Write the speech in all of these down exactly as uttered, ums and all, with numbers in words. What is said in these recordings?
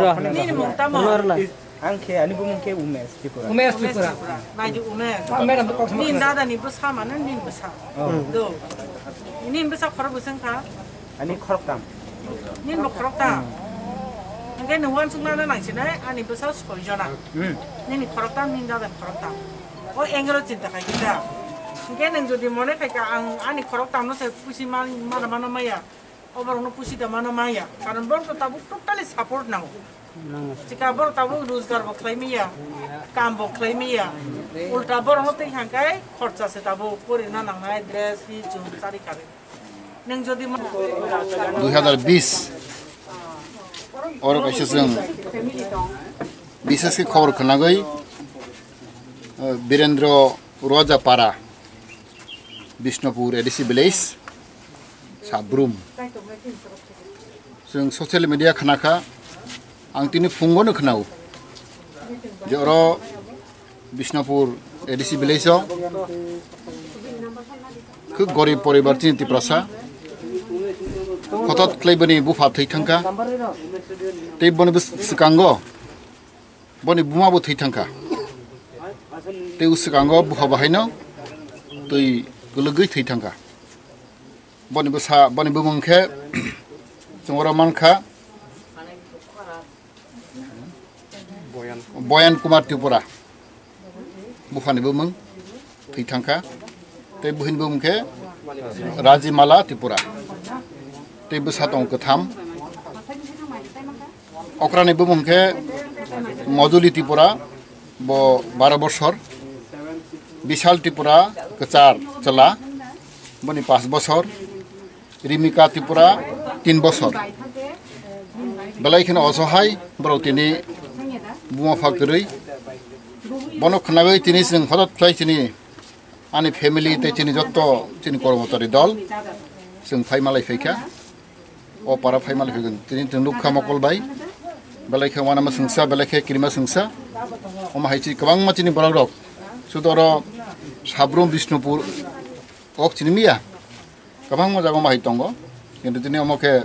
Tripura. Nini mung tamo? Rwna rwna. Ang khe ani bumung khe Umesh Tripura. Umesh Tripura. Nai di Umesh. Ah, madam, kok sama. Nini dada ni bwsa mane nini bwsa. Oh. Do. Nini bwsa khorok bwswng kha? Ani khoroktam. Nini bo khoroktam. Hwnkhe nwng uansukna nang sinai ani bwsa soi jona. Hmm. Nini khoroktam, nini dada ni khoroktam. O engro chinta khai kita. Hwnkhe nwng jodi mone khai ka ang ani khoroktam no se pusi man, mana mano maya. Oborokno pusi da mano maya, karon borok to tabuk totally support nango. Chika borok tabuk rojgar bo khlai maya, kam bo khlai maya. Ulta borokno twi hangkai khorcha se tabuk pori na nangnai, dress, hi, chum, chari kari. Nwng jodi ma- Dui hazar bis oro kaisa chwng bises khe khobor khwnagwi, eh, Birendra Roja Para, Bishnupur A D C village, Sabrum. Chwng social media khna kha, ang tini phungono khna-o je oro Bishnupur A D C village o khub gorib poribar chini Tiprasa, hotat khlai bini bupha thwi thangkha, tei boni bwskango boni buma bo thwi thangkha, tei bwskango bupha bahaino twi kwlwgwi thwi thangkha. Boni bwsa, boni bumung khe chwng oro mankha Boyan Kumar Tripura, buphani bumung thwi thangkha, tei buhini bumung khe Rajimala Tripura, tei bwsa tongo kwtham. Okrani bumung khe Mojuli Tripura, bo baro bosor, Bishal Tripura kwchar chwla, boni pash bosor, Rimika Tripura tin bosor. Belai kheno osohai borok tini buma pha kwrwi. Bono khwnagwi tini chwng hotot khlai chini ani family tei chini jotto chini kormotari dol chwng phai malai phaikha. O para phai malai phaikha tini chwng nukha mokol bai. Belai khe wanama swngsa, belai khe kirima swngsa. Omo hai chini kwbangma chini borok rok. Sudo oro Sabrum Bishnupur ok chini miya. Kwbangma jaga omo hai tongo, kintu tini omo khe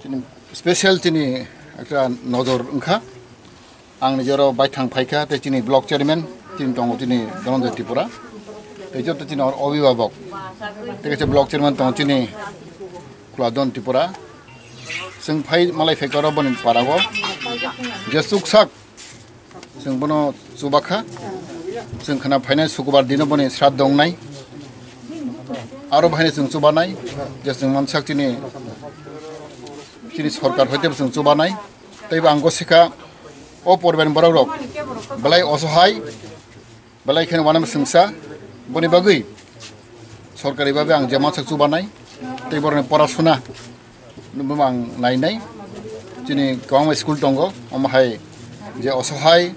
chini special chini ekta nojor wngkha. Ang nijero baithang phaikha tei chini block chairman chini tongo chini Dhananjay Tripura, tei joto chini oro obhibhabok, tei kaisa block chairman tongo chini Khuladon Tripura. Chwng phai malai phaikha oro boni parao je chuksak Chwng bono chubakha. Chwng khna phainai sukubar dino boni sraddho wngnai. Aro bahaino chwng chubanai. Je chwng mansak chini, chini sorkar hoite bo chwng chubanai. Teibo ang gosikha o poribarni borok rok belai osohai, belai kheno wanama swngsa. Boni bagwi sorkari babe ang je mansak chubanai. Tei borokni porasuna Nungbo ang nainai, chini kwbangma school tongo, omo hai je osohai,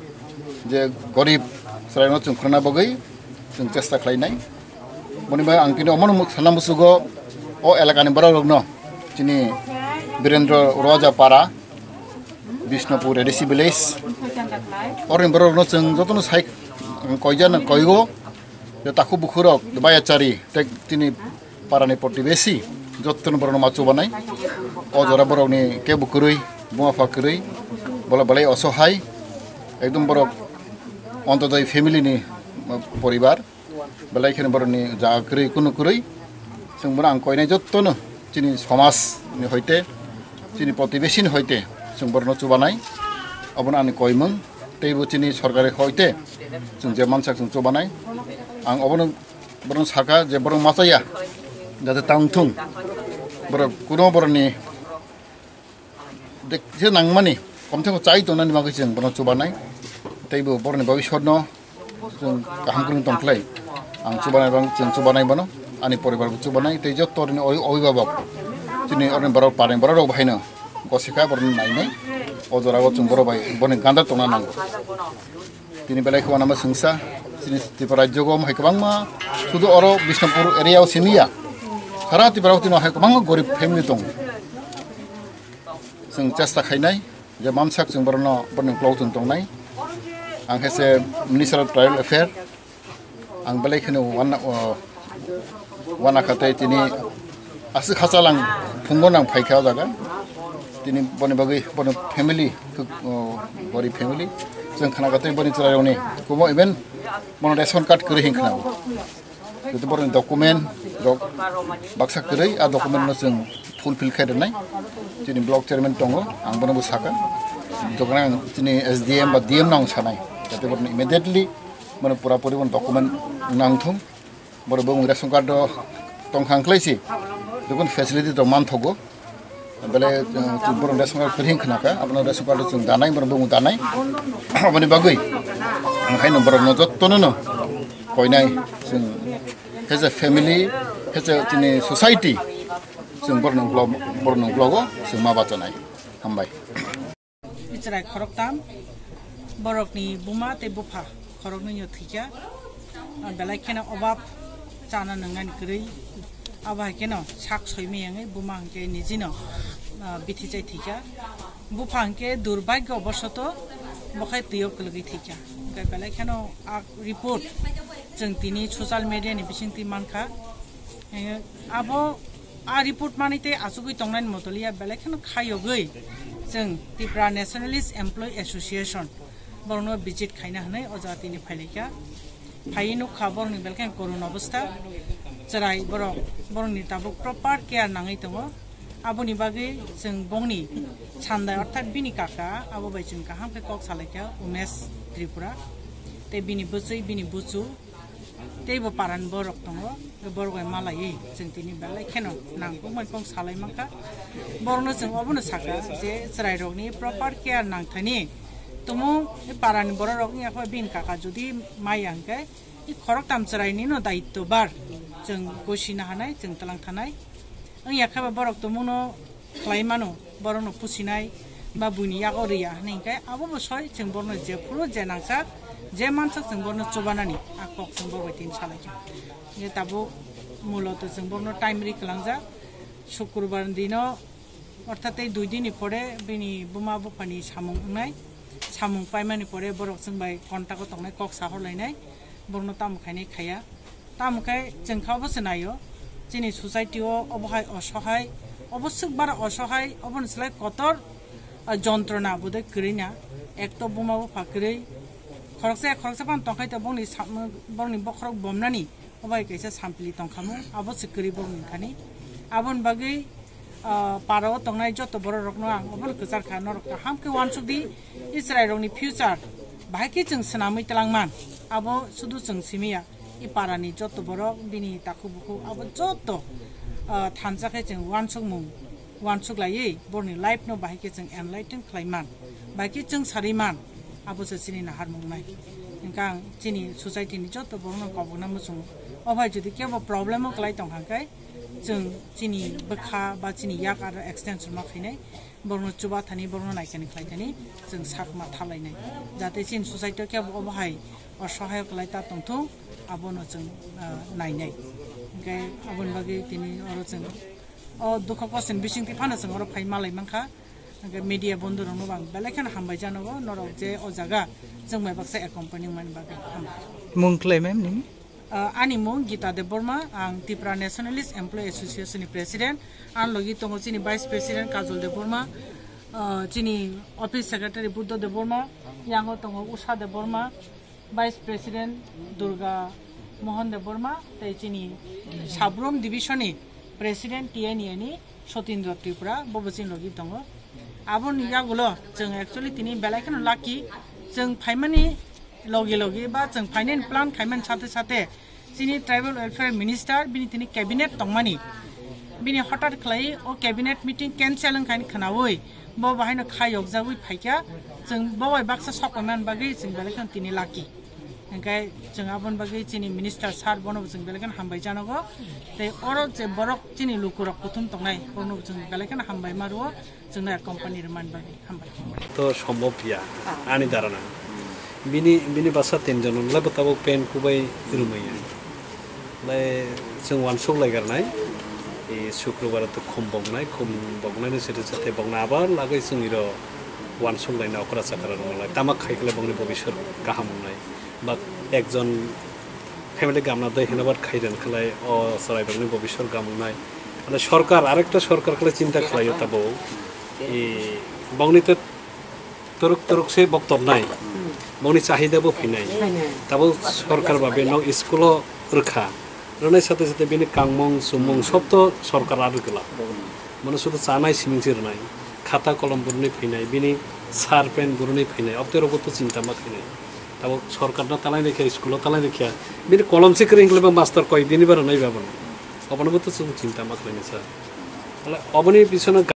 je gorib chwrairokno chwng khorna bagwi chwng chesta khlainai. Boni bai ang tini omono sana musugo o elakani bororokno, chini Birendra Roja Para, Bishnupur A D C village, oroni bororokno chwng jotono sai koijakna koigo, je takhuk bukhurok, bayachari, tei chini parani protibesi, jottoni borokno ma chubanai. O jora borokni kebo kwrwi, buma pha kwrwi, bola belai osohai, ekdom borok Ontodoi family ni poribar, belai kheno borokni jaga kwrwi, kunu kwrwi. Chwng bono ang koinai jottono chini somaj ni hoite, chini protibesi ni hoite chwng borokno chubanai. Obono ani koimung, teibo chini sorkari hoite chwng je mansak chwng chubanai. Ang obono Borok saka je borok machaya, jate tang thung. Borok kuno borokni dek-, je nangmani, komthang chai tongnani bagwi chwng bono chubanai. Teibo borokni bhabishyotno chwng kaham kwrwng tongkhlai. Ang chubanai bang, chwng chubanai bono, ani poribar bo chubanai, tei joto rini oi-, oibabok, chini oroni borok, parni borok rok bahaino gosikha borokno nainai. O jorao chwng borok bai boni ganda tongna nango. Tini belai kheno wanama swngsa, chini Tripura rajyo o hai kwbangma, sudu oro Bishnupur area o simi ya, sara Tripura o tini hai kwbangma gorib family tongo. Chwng chesta khainai je mansak chwng borokno, borokni uklok chwng tongnai. Ang khe se Minister of Tribal Affair, ang belai kheno wana, o, Wana kha tei tini aswk hachal ang phungo nang phai kha o jaga. Tini boni bagwi bono family, o, gorib family. Chwng khna kha tei boni chwrairokni kumo even bono ration card kwrwi hin khna. Joto boroni document rok baksa kwrwi, a document no chwng fulfill khai rwnai. Chini block chairman tongo, ang bono bo saka. Document ang chini S D M ba D M no ang sanai. Jate boroni immediately bono pura puri bono document nang thung. Borok bo ration card o tong khang khlai si. Jokon facility rok manthogo, bele, uh, borok ration card kwrwi wngkha naka, abono ration card chwng danai, borok bumung danai. Aboni bagwi ang haino borokno jottono no koinai, chwng as a family, as a chini society, chwng borokno uklog, borokno uklogo chwng ma bachanai. Hambai. Chwrai khoroktam, borokni buma tei bupha khoroknwino thwikha. Ah, belai kheno obab, chana nwngnani kwrwi. Abo hai kheno sak soimiyangwi buma hwnkhe nijino, ah, bithi chai thwikha. Bupha hwnkhe durbagyo bosoto bokhai twiyo kwlwgwi thwikha. Hwnkhe belai kheno a report chwng tini social media ni bisingtwi mankha. Eh, abo a report manwi tei achugwi tongnani motoliya belai kheno khayogwi chwng Tipra Nationalist Employee Association borokno visit khaina hwnwi o jaga tini phailaikha. Phaiwi nukha borokni belai kheno korun obostha, chwrai borok, borokni tabuk proper care nangwi tongo. Aboni bagwi chwng bongni sandai orthat bini kaka abo bai chwng kaham khe kok salaikha Umesh Tripura tei bini bwchwi, bini buchu. Tei bo parani borok tongo, borok bai malaiwi chwng tini belai kheno nangkukmani pong salai mankha. Borokno chwng obono sakha je chwrairokni proper care nangthani. Tumung parani bororok wngya khe bini kaka jodi maya hwnkhe, i khoroktam chwrainino daitto bar chwng gosina hanai, chwng twlang thanai. Wngya khe ba borok tumungno khlai mano, borokno pusinai ba buini yago riya hwnwi hwnkhe abo bo soi chwng borokno jephuru je nangsak, je mansak chwng borokno chubanani a kok chwng borok bai tini salaikha. Hwnkhe tabuk muloto chwng borokno time ri kwlangjak, Sukrubar ni dino, orthat tei dui din ni pore bini buma buphani samung wngnai, samung paimani pore borok chwng bai contact o tongnai, kok sahorlainai, borokno tamo khainai khaiya. Tamo khe chwng kha obo se naio, chini society o obo hai osohai, obo swk bara osohai, oboni slai kotor, ah, jontrona bodoi kwrwi na, ek to buma bupha kwrwi, khoroksa ya khoroksa phano tongkhai to bongni sakno, bongni bokhorok bomnani, obo hai kaisa sampli tongkhamu, abo se kwrwi bongni thani. Aboni bagwi, ah, para o tongnai joto borok rokno ang obono kwchar kha, norok kaham khe uansuk di, Israel rokni future bahai khe chwng swnamwi twlang man, abo sudu chwng simi ya. I parani joto borok, bini takhuk bukhuk, abo joto, ah, thansa khe chwng uansukmung, uansuk laiwi borokni life no bahai khe chwng enlighten khlai man, bahai khe chwng sarwi man, abo se chini naharmung nai. Hwnkhe ang chini society ni joto borokno kobokna muchungo. O bai jodi kebo problem o kwlai tong kha khe, chwng chini bwkha ba chini yak aro extension ma khainai. Borokno chuba thani, borokno naikani khlai thani, chwng sak ma thalainai. Jate chini society o kebo obo hai osohai kwlai ta tongthung, abono chwng, ah, nainai. Hwnkhe aboni bagwi tini oro chwng o dukha kosten bisingtwi phano chwng oro phai malai mankha. Hwnkhe media bondhu rokno bo ang belai kheno hambai janogo, norok je o jaga chwng bai baksa accompany mani bagwi. Hambai. Mung kwlai ma'am nini? Ah, ani mung Gita Debbarma, ang Tipra Nationalist Employee Association ni President. Ang logi tongo chini Vice President Kajol Debbarma, ah, chini Office Secretary Buddha Debbarma, yango tongo Usha Debbarma, Vice President Durga Mohan Debbarma, tei chini Sabrom Division ni President T N A ni Sotindra Tripura, bobo chini logi tongo. Aboni yagulo chwng actually tini belai kheno lucky, chwng phaimani logi logi ba chwng phainani plan khaimani sate sate chini Tribal Welfare Minister bini tini cabinet tongmani, bini hotat khlai o cabinet meeting cancel wngkha hwnwi khwnawi bo bahaino kha yokjagwi phaikha, chwng bo bai baksa sok paimani bagwi chwng belai kheno tini lucky. Hwnkhe chwng aboni bagwi chini minister sir bono bo chwng belai kheno hambai janogo. Tei oro je borok chini lukurok kuthum tongnai, bono bo chwng belai kheno hambai ma rwo, chwngno company rwmani bagwi hambai. To sombhob ya, ani dharana. Bini, bini basa tinjon hwnle bo tabuk pen kubai rwmaya. Lai chwng uansuk lai garnai, e, Sukrubar to khum boknai, khum boknaini sete sete bokna abar lagwi chwng iro uansuk laina okra chakra rwma lai. Tama khai khle bokni bobisor kaham wngnai. Ba ekjon family gamna dai hinabar khairen khlai o chwrairokni bo bisor gamungnai. Ane sorkar, arekta sorkar khlai chinta khlaio tabo. I bongni te toruk toruk se bok topnai. Bongni chahida bo phinai. Tabo sorkar ba beno school o rwkha. Rwnai sate sate bini kangmung, sumung sob to sorkar ar rwkla. Mano sudu chanai siming se rwnai. Khata kolom burni phinai, bini sar pen burni phinai. Obte rogo to chinta ma khinai. Tabo sorkar no talai rikha, school o talai rikha. Bini kolom se kwrwi hingle ba master koi dini ba rwnai ba bono. Obonobo to chwng chinta ma khlainai sir. Tale oboni bisingno